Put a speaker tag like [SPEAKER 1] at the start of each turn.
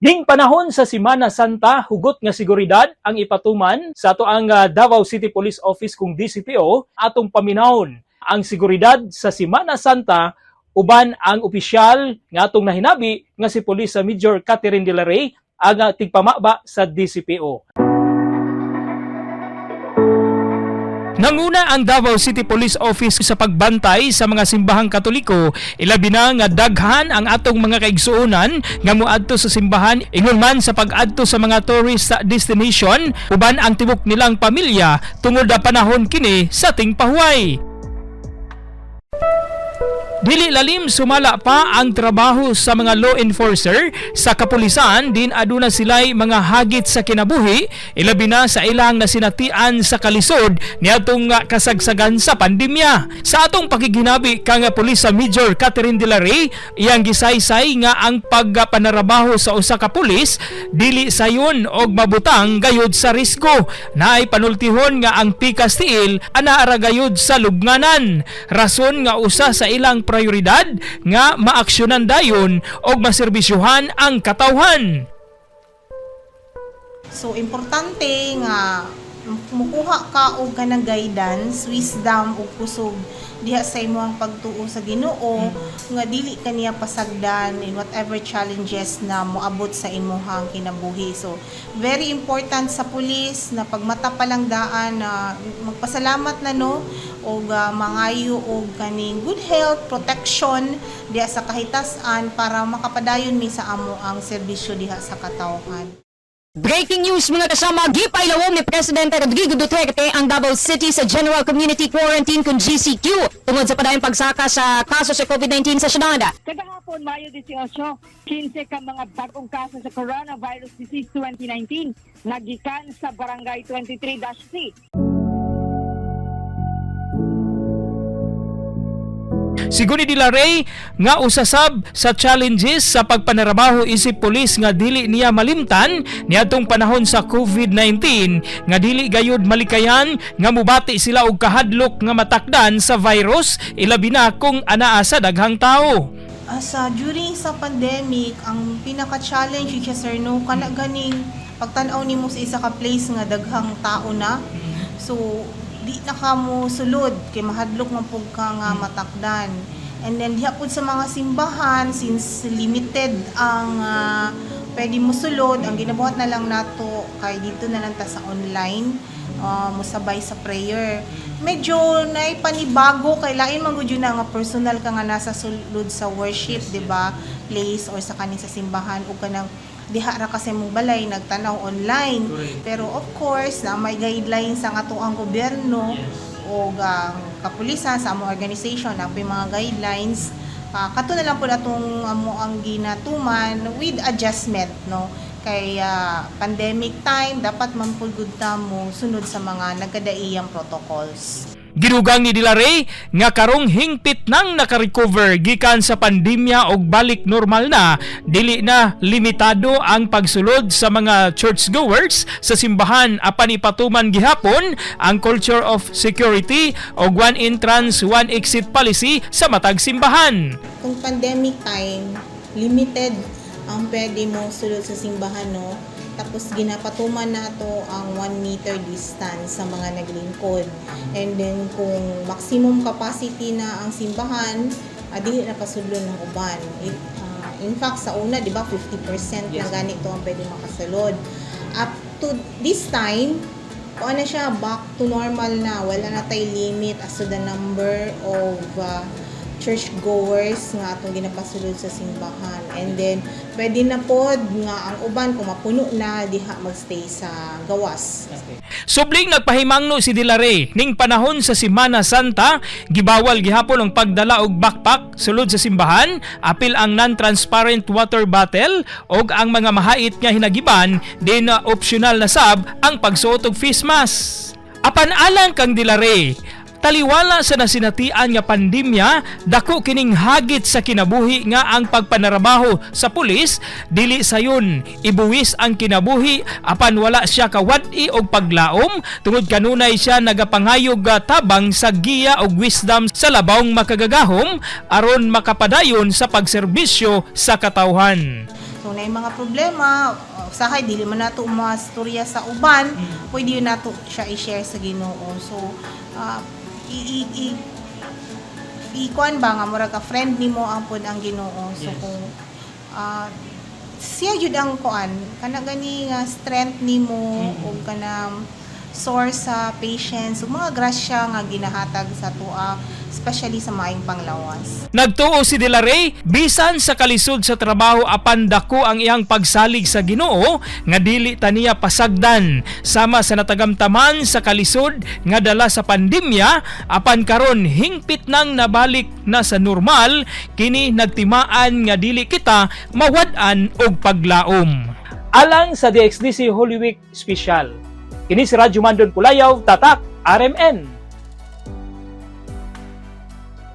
[SPEAKER 1] Ning panahon sa Simana Santa, hugot nga seguridad ang ipatuman sa ato ang Davao City Police Office kung DCPO. Atong paminawon ang seguridad sa Simana Santa uban ang opisyal nga atong nahinabi nga si Police Major Catherine De La Rey, ang tigpamaba sa DCPO. Nanguna ang Davao City Police Office sa pagbantay sa mga simbahang Katoliko, ilabi na nga daghan ang atong mga kaigsuonan nga moadto sa simbahan, ingon man sa pag-adto sa mga tourist destination uban ang tibok nilang pamilya tungod na panahon kini sa tingpahuway. Dili lalim sumala pa ang trabaho sa mga law enforcer sa kapulisan din aduna sila'y mga hagit sa kinabuhi, ilabi na sa ilang nasinatian sa kalisod niadtong nga kasagsagan sa pandemya. Sa atong pakiginabi kang Pulis sa Major Catherine De La Rey, iyang gisaysay nga ang pagpanarabaho sa usa ka pulis dili sayon og mabutang gayud sa risko. Naay panultihon nga ang pikas tiil ana ra gayud sa lubnganan. Rason nga usa sa ilang prioridad nga maaksyonan dayon og maserbisyuhan ang katawhan.
[SPEAKER 2] So importante nga mukuha ka og kanang guidance, wisdom ug kusog diha sa imong pagtuo sa Ginoo nga dili kaniya pasagdan in whatever challenges na moabot sa imuhang kinabuhi. So very important sa pulis na pagmata pa lang daan na magpasalamat na, no, og mangayo og kaning good health, protection diha sa kahitasan para makapadayon mi sa amo ang serbisyo diha sa katawhan.
[SPEAKER 3] Breaking news, mga kasama, gipailawom ni Presidente Rodrigo Duterte ang Davao City sa General Community Quarantine kung GCQ tungod sa padayong pagsaka sa kaso sa COVID-19 sa syudad.
[SPEAKER 4] Kagahapon, Mayo 18, 15 ka mga bagong kaso sa coronavirus disease 2019 nagikan sa Barangay 23-C.
[SPEAKER 1] Sigon ni De La Rey nga usasab sa challenges sa pagpanarabaho isip pulis nga dili niya malimtan niadtong panahon sa COVID-19 nga dili gayud malikayan nga mubati sila og kahadlok nga matakdan sa virus, ilabi na kung anaa sa daghang tao.
[SPEAKER 2] Sa during sa pandemic, ang pinaka-challenge siya, sir, no, kana ganing pagtan-aw nimo sa isa ka place nga daghang tao na. So di na ka mo sulod kay mahadlok man pud ka nga matakdan. And then diha pud sa mga simbahan, since limited ang pwede mo sulod, ang ginabuhat na lang nato kay dito na lang ta sa online mosabay sa prayer. Medyo nay panibago kay lain man gud yun na nga personal ka nga nasa sulod sa worship, di ba, place or sa kaning sa simbahan ug kanang diha ra kasi mong balay nagtanaw online. Pero of course, na may guidelines ang ato ang gobyerno o ang kapulisan sa among organization na may mga guidelines. Kato na lang po atong amo ang ginatuman with adjustment, no, kay pandemic time, dapat man pud gud ta mo sunod sa mga nagkadaiyang protocols.
[SPEAKER 1] Gidugang ni De La Rey nga karong hingpit nang nakarecover gikan sa pandemya og balik normal na, dili na limitado ang pagsulod sa mga churchgoers sa simbahan apan ipatuman gihapon ang culture of security og one entrance, one exit policy sa matag simbahan.
[SPEAKER 2] Kung pandemic time, limited ang pwede mo sulod sa simbahan, no? Tapos ginapatuman nato ang 1 meter distance sa mga naglingkod. And then kung maximum capacity na ang simbahan, dili na pasudlon ng uban. In fact, sa una, di ba, 50% na ganito ang pwede makasulod. Up to this time, kung ano siya, back to normal na. Wala na tay limit as to the number of church goers nga atong ginapasulod sa simbahan. And then, pwede na pod nga ang uban, kung mapuno na, diha magstay sa gawas.
[SPEAKER 1] Subling nagpahimangno si De La Rey ning panahon sa Simana Santa, gibawal gihapon ang pagdala og backpack sulod sa simbahan, apil ang non-transparent water bottle og ang mga mahait nga hinagiban, din optional na sab ang pagsuot og face mask. Apan alang kang De La Rey, taliwala sa nasinatian nga pandemya, dako kining hagit sa kinabuhi nga ang pagpanarabaho sa pulis dili sayon ibuwis ang kinabuhi, apan wala siya kawad-i og paglaom tungod kanunay siya nagapangayog tabang sa giya og wisdom sa labawng makagagahom aron makapadayon sa pagserbisyo sa katawhan.
[SPEAKER 2] So na mga problema, usahay dili man nato mastorya sa uban, pwede yun nato siya i-share sa Ginoo. So i, i, i ikuan ba nga murag ka friend nimo ang pud ang Ginoo. So kung siya jud ang kuan kana gani nga strength nimo ug kanang source sa patience ug mga grasya nga ginahatag sa tua, especially sa maayong panglawas.
[SPEAKER 1] Nagtuo si De La Rey, bisan sa kalisod sa trabaho apan dako ang iyang pagsalig sa Ginoo nga dili ta niya pasagdan, sama sa natagamtaman sa kalisod nga dala sa pandemya, apan karon hingpit nang nabalik na sa normal. Kini nagtimaan nga dili kita mawad-an og paglaom. Alang sa DXDC Holy Week Special. Kini si Radyo Mandon Pulayaw, Tatak RMN.